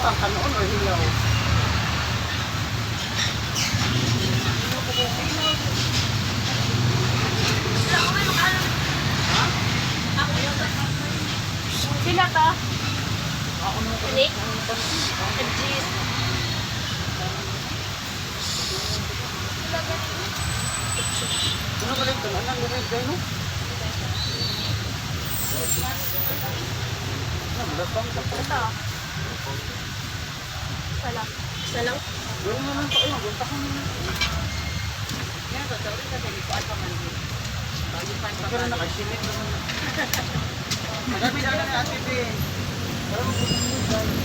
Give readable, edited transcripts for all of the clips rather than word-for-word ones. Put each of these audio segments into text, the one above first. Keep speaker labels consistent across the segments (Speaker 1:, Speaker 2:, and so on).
Speaker 1: Butang kanon or hilaw?
Speaker 2: Sila ka? Nick? MGs.
Speaker 1: Ano ba lang kanon ang red kayo no?
Speaker 2: Ito. Isa lang. Isa lang?
Speaker 1: Gawin na lang pa kayo, gunta ko na. Pero nakasimit naman. Magabi na lang ate Be. Para magbutan mo.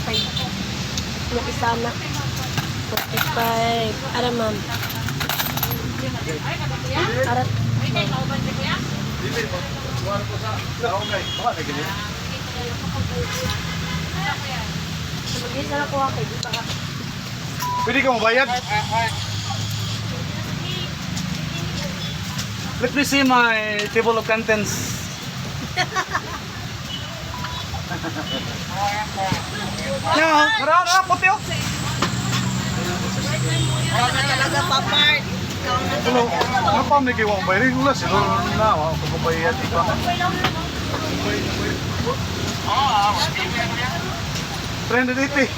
Speaker 2: 45. Nakisama. 45. Ara, ma'am. Ara. Mag-isa na kuha kay di ba?
Speaker 3: Pwede ka mabayad? Let me see my table of contents. Yeah, tara, tara, puti oh.
Speaker 4: Ikaw na talaga, papart. Ikaw na
Speaker 3: Ano, ano pa may kayo mong bayarin? Wala, siguro na, wala ko bayad, di ba? 380.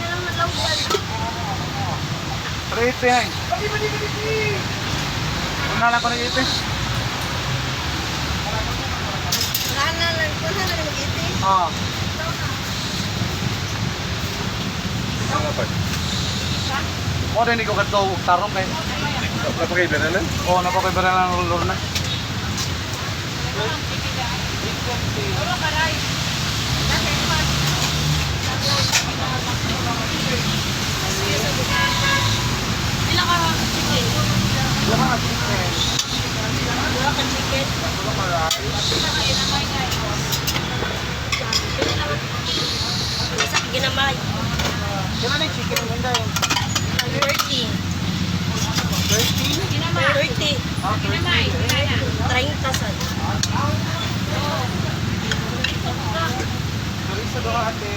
Speaker 3: 380 ay. Una lang ko ng 80.
Speaker 4: Wala na lang. Wala na lang mag-iti.
Speaker 3: Ah. Mo din ko kadto og tarong kay.
Speaker 5: Napakay ba na?
Speaker 3: Oh, napakay ba lang lor na.
Speaker 2: Ilang ka chicken?
Speaker 1: Wala ka chicken.
Speaker 2: Wala ka chicken?
Speaker 1: Wala ka rice.
Speaker 2: Isa ka ginamay.
Speaker 1: Kailan na yung chicken ang ganda yun?
Speaker 2: 30.
Speaker 1: 13?
Speaker 2: 30.
Speaker 1: Ah, 30.
Speaker 2: 30 sad.
Speaker 1: Chorizo daw ate.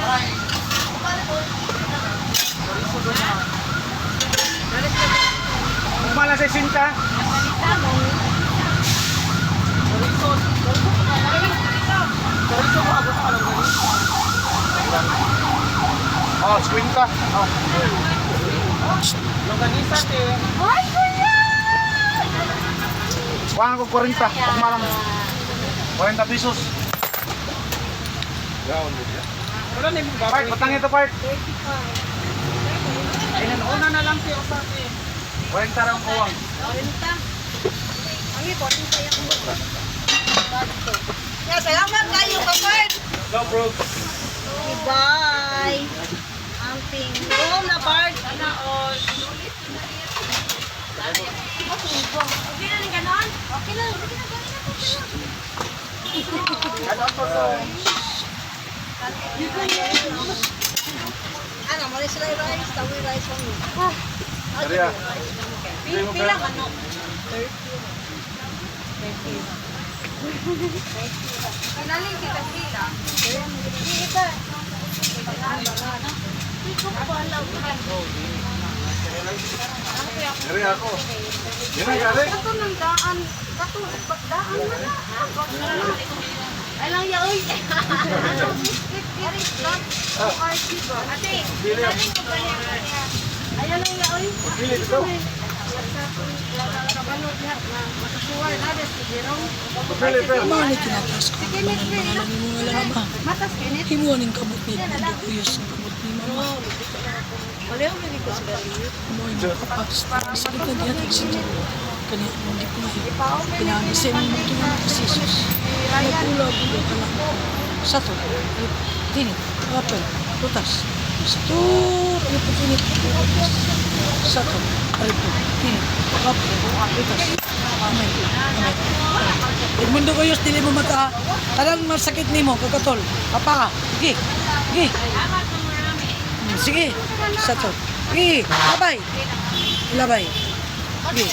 Speaker 1: Ay, sa mga Chorizo daw na.
Speaker 3: Ugma lang sa 60.
Speaker 1: Chorizo. Chorizo ko abot ka lang ganito.
Speaker 3: Oh, 50. Oh.
Speaker 1: Longganisa te.
Speaker 2: Ay, kuya!
Speaker 3: Kuha ko 40. Ugma lang. 40 pesos.
Speaker 1: Wala na yung
Speaker 3: Part,
Speaker 1: baboy.
Speaker 3: patang ito part.
Speaker 1: Ay, una na lang te, usa te.
Speaker 3: 40 ra ang kuwang.
Speaker 4: 40. Ang 40 yung Yeah, salamat kayo, papart.
Speaker 3: Go, bro.
Speaker 4: Bye. Amping. Go home na, part.
Speaker 2: Okay na rin ganon? Okay lang. Sige na, gawin na to.
Speaker 1: Ano po to?
Speaker 4: Ano, mali sila yung rice. Tawi rice on me.
Speaker 3: Dari ah.
Speaker 2: Pila manok?
Speaker 3: Dari ako. Yan ang gari.
Speaker 2: Kato ng daan. Kato, daan na na. Ay lang ya, oy. Ano, biscuit, Ate,
Speaker 3: Pili.
Speaker 2: ayan lang ya, oy.
Speaker 3: Pili dito. Pili, pili.
Speaker 6: Mao ni kinataas ko ang banal mga nimo nga lang ama. Himuan ning kamot ni Edmundo Cuyos ang kamot ni mama. Mo ay makapas sa gitna gihatag sa Ginoo. Kani akong gipuyo. Pinaagi sa imong magtungan si Jesus. Nagula bulo ka lang. Sato, alip, tinit, apel, putas. Sato, alip, tinit, putas. Sato, alip, tinit, apel, putas. Amen. Amen. Edmundo Cuyos, dili mo mata. Tanang masakit nimo, kakatol. Papa, sige. Sige. Sige. Sato. Sige, labay. Labay. Sige.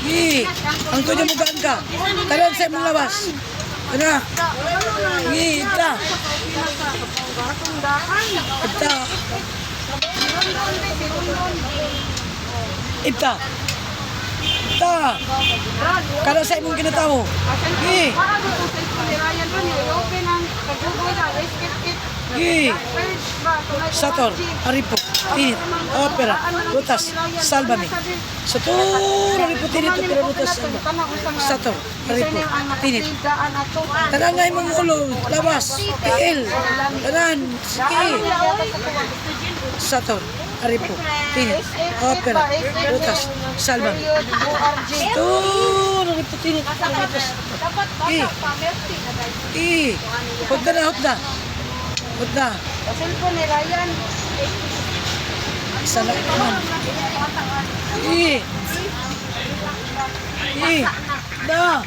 Speaker 6: Gi. Ang tuyo mo gaan ka. Tanan sa imong lawas. Ana. Gi, ita. Ita. Ita. Ita. Kada sa imong kinatawo. Gi. Gi. Sator, Aripo, Tinit, Opera, Rutas, Salvame. Sator, Aripo, Tinit, Opera, Rutas, Salvame. Sator, Aripo, Tinit. Tanan nga imong ulo, lawas, tiil, tanan, sige. Sator, Aripo, Tinit, Opera, Rutas, Salvame. Sator, Aripo, Tinit, Opera, Rutas. I. I. Hot na, hot na. Hot na.
Speaker 2: Cellphone ni Ryan.
Speaker 6: Isa lang naman. I. I. Da.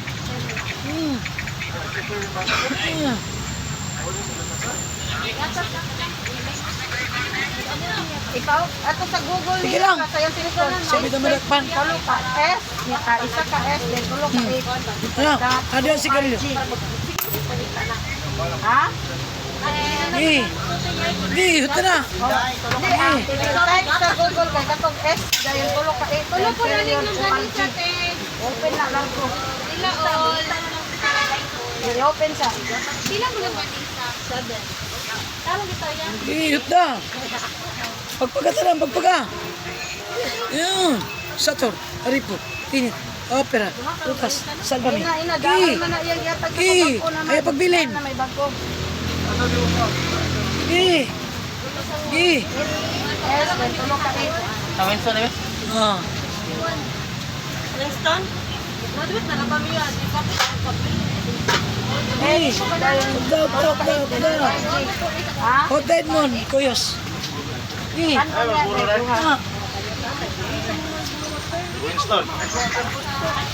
Speaker 2: Ikaw, ato sa Google
Speaker 6: Sige lang.
Speaker 2: Sa iyang cellphone.
Speaker 6: Sabi na malakpan.
Speaker 2: Tulo ka S, niya ka isa ka S, then tulo ka A.
Speaker 6: Ano? Ano yung sigarilyo?
Speaker 2: Ha?
Speaker 6: I. I. Hot na.
Speaker 2: Hindi, ah, type sa Google kay katong S, dahil tulo ka A. Tulo ko na ning longganisa, te. Open na lang ko.
Speaker 4: Sila all.
Speaker 2: I-open sa.
Speaker 4: Sila mo longganisa? Seven. Tama dito yan.
Speaker 6: I. Hot na. Pagpaga tanan, pagpaga. Yun. Sator, Aripo, Tinit, Opera, Rutas, Salvame.
Speaker 2: Ina, ina,
Speaker 6: I.
Speaker 2: daan man na iyang yatag sa
Speaker 6: I.
Speaker 2: bago na may-
Speaker 6: Ay, pagbilin.
Speaker 2: na may bago.
Speaker 6: I. I.
Speaker 2: S, then tulo ka A.
Speaker 1: Sa Winston, eh?
Speaker 6: Ah.
Speaker 4: Winston? Madrid na lang kami yan.
Speaker 6: Hey, hotda, hotda, hotda, hotda.
Speaker 2: Ha?
Speaker 6: Hotda Edmond, Kuyos. Hey, ah,
Speaker 3: Winston.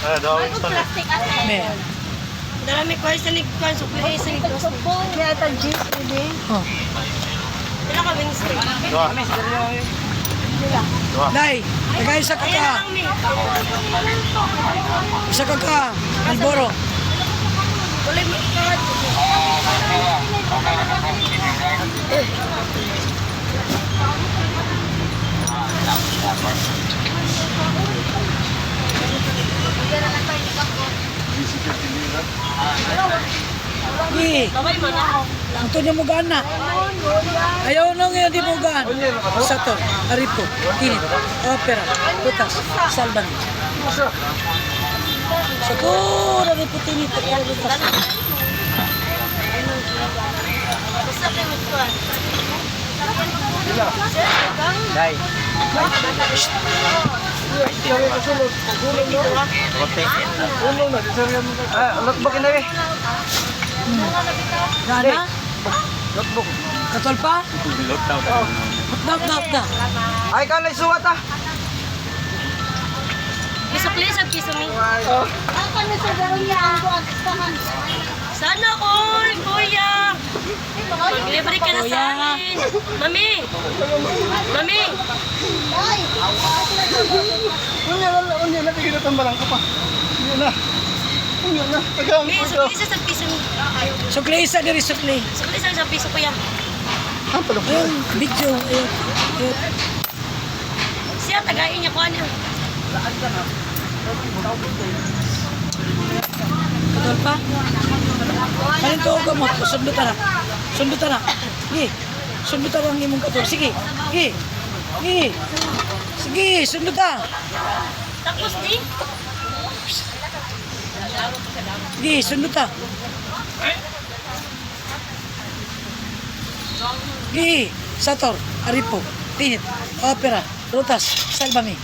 Speaker 3: Ah, daw Winston.
Speaker 4: Plastic ate.
Speaker 6: me.
Speaker 4: Darami ko sa nigkuan, supli sa nigkuan.
Speaker 2: Kaya ito, G, pwede.
Speaker 6: Oh.
Speaker 4: Pila ka Winston?
Speaker 3: Dua. Dua.
Speaker 6: Dai, tagay isa ka ka. Isa ka ka. Alboro.
Speaker 4: Walay mo ikat.
Speaker 6: Hey,
Speaker 4: Babay mo na.
Speaker 6: ang tunya mo gaan na. Ayaw na ngayon di mo gaan. Sator, Aripo, Tinit, Opera, Putas, Salvan. Sator, Aripo, Tinit, Opera, Rutas.
Speaker 4: Basta kayo magkuan.
Speaker 1: Dai. Kote. Ah, notebook ina eh.
Speaker 6: Gana?
Speaker 1: Notebook.
Speaker 6: Katol pa?
Speaker 5: daw.
Speaker 6: Hotda, hotda, hotda.
Speaker 1: Ay, ikaw na isuwat ah.
Speaker 4: Isukli sa piso mi.
Speaker 1: Oh.
Speaker 2: Ang kami sa daron niya ang buwan.
Speaker 4: Sana all, kuya. Maglibre ka na sa amin. Mami! Mami!
Speaker 3: Unya na, unya na, tigil na tambalan ko pa. Unya na. Unya na. Tagaan
Speaker 4: Mi,
Speaker 3: ko siya.
Speaker 4: sukli sa piso mi.
Speaker 6: Sukli isa diri sukli.
Speaker 4: Sukli sa piso kuya.
Speaker 3: Ah, pala.
Speaker 6: Ayun, video. Ayun. Ayun.
Speaker 4: Siya, tagain niya kuha niya.
Speaker 6: Katol pa? Kanin to og gamot, sundot na. Sundot na. Sige. Sundot na ang imong katol. Sige. Sige. Sige. Sige, sundot na.
Speaker 4: Tapos di?
Speaker 6: Sige, sundot na. Sige. Sator, Aripo, Tinit, Opera, Rutas, Salvame.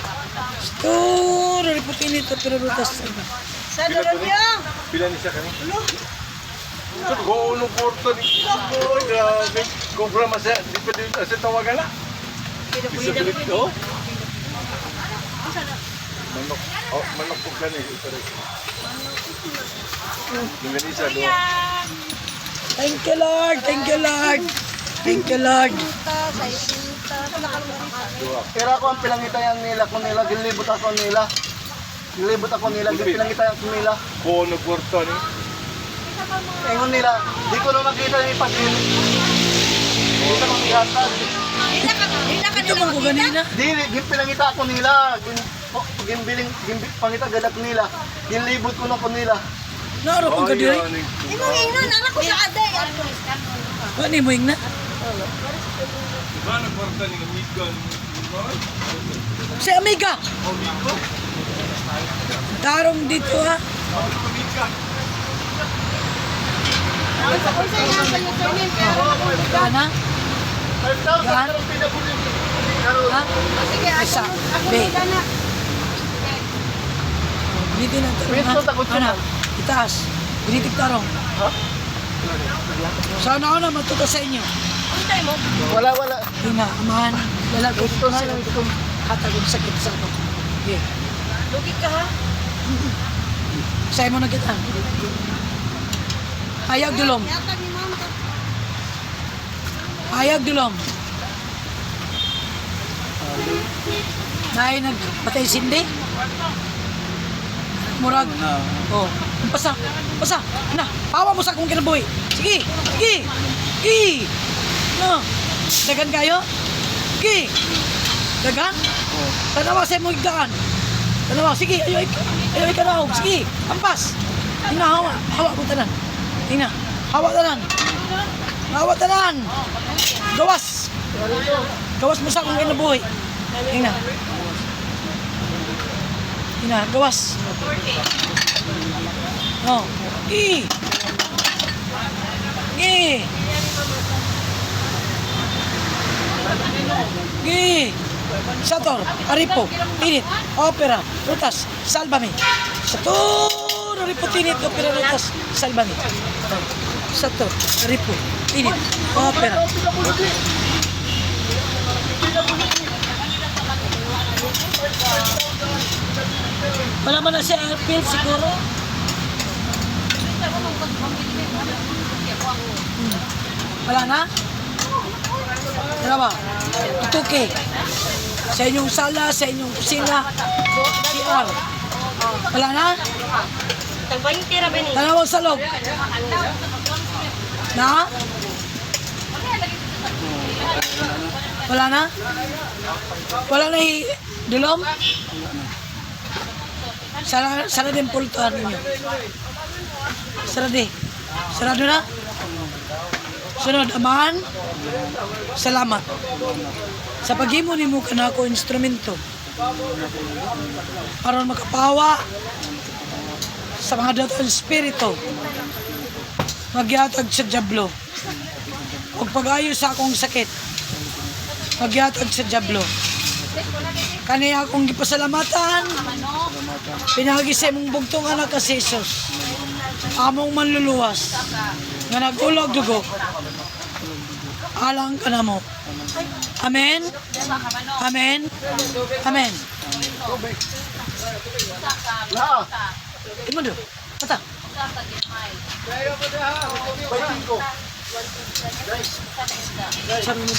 Speaker 6: Sator, Aripo, Tinit, Opera, Rutas, Salvame.
Speaker 4: Sa daron niya.
Speaker 5: Pila ni siya kani? So, go nung kwarto ni. Oy, grabe. Gobra man siya. Di pa din sa tawagan na. Disability, oh. Manok. Oh, manok po gani. Ito rin. Longganisa, dua.
Speaker 6: Thank you, Lord. Thank you, Lord. Thank you, Lord.
Speaker 1: Pero ako ang pilangita yan nila kung nila gilibot ako nila.
Speaker 3: Nilibot ako nila, di pinangita ako nila.
Speaker 5: Ko no kwarta ni.
Speaker 3: Ingon nila, di ko na makita ni Pasin. Di ko makihatag.
Speaker 6: Ito man ko ganina.
Speaker 3: Di, di pinangita ako nila. Gin, oh, gimbiling, gimbi, pangita galak nila. Ginlibot ko na ko nila.
Speaker 6: Naaro kong kadiri.
Speaker 4: Imong ingnon, anak ko sa aday.
Speaker 6: Wa ni mo ingna.
Speaker 5: Ba na kwarta ni amiga ni.
Speaker 6: Si amiga.
Speaker 5: Amigo.
Speaker 6: Tarong dito ha.
Speaker 5: Amiga.
Speaker 2: Unsa nga sa username kaya ako
Speaker 6: Ana?
Speaker 3: 5,000
Speaker 6: Yan.
Speaker 3: karong pinabuli. Karon.
Speaker 6: Ha?
Speaker 2: Sige, ako
Speaker 6: Isa.
Speaker 2: ako
Speaker 6: B.
Speaker 2: na.
Speaker 6: Dito lang tarong
Speaker 3: Pwesto,
Speaker 6: ha.
Speaker 3: takot siya.
Speaker 6: Ana, itaas. Ginitik tarong.
Speaker 3: Ha?
Speaker 6: Sana ako na matuto sa inyo.
Speaker 3: Wala, wala.
Speaker 6: Ina, amahan, lalagot
Speaker 3: Gusto na lang ito.
Speaker 6: Hatag og sakit sa ako. Okay.
Speaker 2: Lugit ka ha.
Speaker 6: Sa imo na kita. Hayag dulom.
Speaker 4: Yatag ni ma'am to.
Speaker 6: Hayag dulom. Nay nagpatay sindi. Murag. Oh, pasa. Pasa. Na, pawa mo sa akong kinabuhi. Sige. Sige. Sige. No. Dagan kayo? Sige. Dagan? Tanawa sa imong igdaan. Tanawa, sige, ayo ayo ikaw Sige, ampas. Tingnan, hawa, hawa ko tanan. Tingnan, hawa tanan. Hawa tanan. Gawas. Gawas mo sa akong kinabuhi. Tingnan. Tingnan, gawas. Oh. I. I. I. Sator, Aripo, Tinit, Opera, Rutas, Salvame. Sator, Aripo, Tinit, Opera, Rutas, Salvame. Sator, Aripo, Tinit, Opera. Wala man na siya airfield siguro. Wala na? Dalawa. Ituke. Sa inyong sala, sa inyong kusina, CR. Wala na? Dalawang salog. Na? Wala na? Wala na dulom? Sara, sara din pultuan ninyo. Sara di. Sarado na? Sunod, amahan. Salamat. Sa paghimo nimo kanako instrumento aron makapawa sa mga datong espiritu magyatag sa jablo ug pag-ayo sa akong sakit magyatag sa jablo kani akong gipasalamatan pinagi sa imong bugtong anak ka si Jesus among manluluwas nga nagulog dugo alang kanamo. Amen. Amen. Amen.
Speaker 3: Na,
Speaker 6: Imo do. Mata.
Speaker 3: 25.
Speaker 6: Sabi mo mo.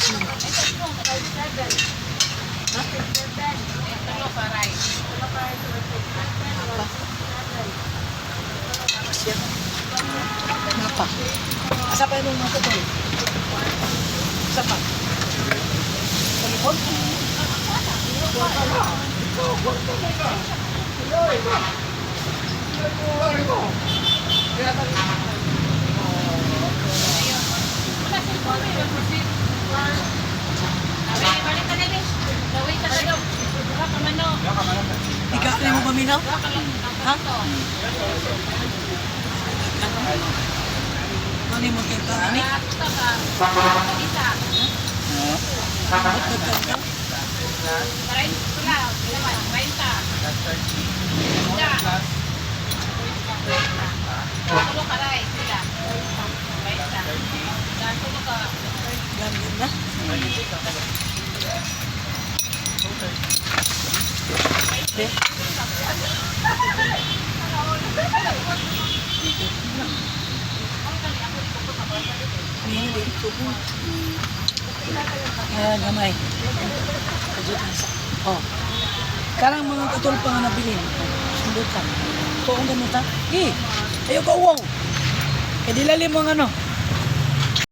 Speaker 6: Napa. Asa pa imong mga katol? Asa pa? Telepon? Ikaw mo paminaw? Ha? Ano mo kay ka ani? Ganyan na. Okay. Ah, gamay. Oh. Karang mga katulpa nga nabilin. Nindot ka. Tuong ganun ta. Gi. Ayaw ka uwaw. Kay dilalim mo ang ano.